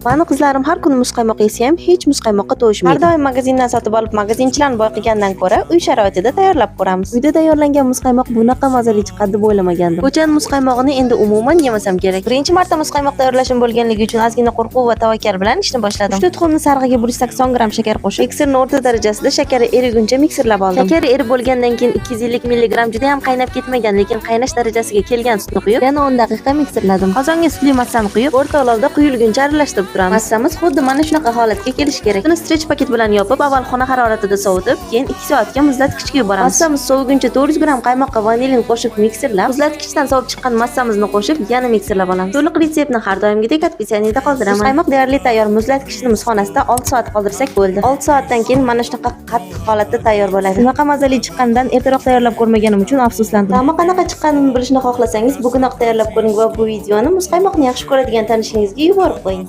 Mani qizlarim har kuni muzqaymoq yesa ham hech muzqaymoqqa to'yishmaydi. Har doim magazindan sotib olib, magazinchilarni boy qilgandan ko'ra uy sharoitida tayyorlab ko'ramiz. Uyda tayyorlangan muzqaymoq bunaqa mazali chiqadi deb o'ylamagandim. Ko'chani muzqaymog'ini endi umuman yemasam kerak. Birinchi marta muzqaymoq tayyorlashim bo'lganligi uchun ozgina qo'rquv va tavakkal bilan ishni boshladim. 3 ta tuxumni sarig'iga 180 gramm shakar qo'shib, mikserni o'rta darajasida shakari eriguncha mikserlab oldim. Shakari erib bo'lgandan keyin 250 mg juda ham qaynab ketmagan, lekin qaynash darajasiga kelgan sutni quyib, yana 10 daqiqa mikserladim. Qozonga sutli massani quyib, o'rta olovda quyilguncha aralashtirib turamiz. Massamiz xuddi mana shunaqa holatga kelishi kerak. Buni stretch paket bilan yopib, avval xona haroratida sovutib, keyin 2 soatga muzlatgichga yuboramiz. Massamiz soviguncha 400 gramm qaymoqqa vanilin qo'shib mikserlab, muzlatgichdan sovib chiqqan massamizni qo'shib, yana mikserlab olamiz. To'liq retseptni har doimgidek описание da qoldiraman. Muzqaymoq deyarli tayyor. Muzlatgichni muzxonasida 6 soat qoldirsak bo'ldi. 6 soatdan keyin mana shunaqa qattiq holatda tayyor bo'ladi. Bunaqa mazali chiqqanidan ertaroq tayyorlab ko'rmaganim uchun afsuslandim. Ta'mi qanaqa chiqqanini bilishni xohlasangiz, bugunoq tayyorlab ko'ring va bu videoni muzqaymoqni yaxshi ko'radigan tanishingizga yuborib qo'ying.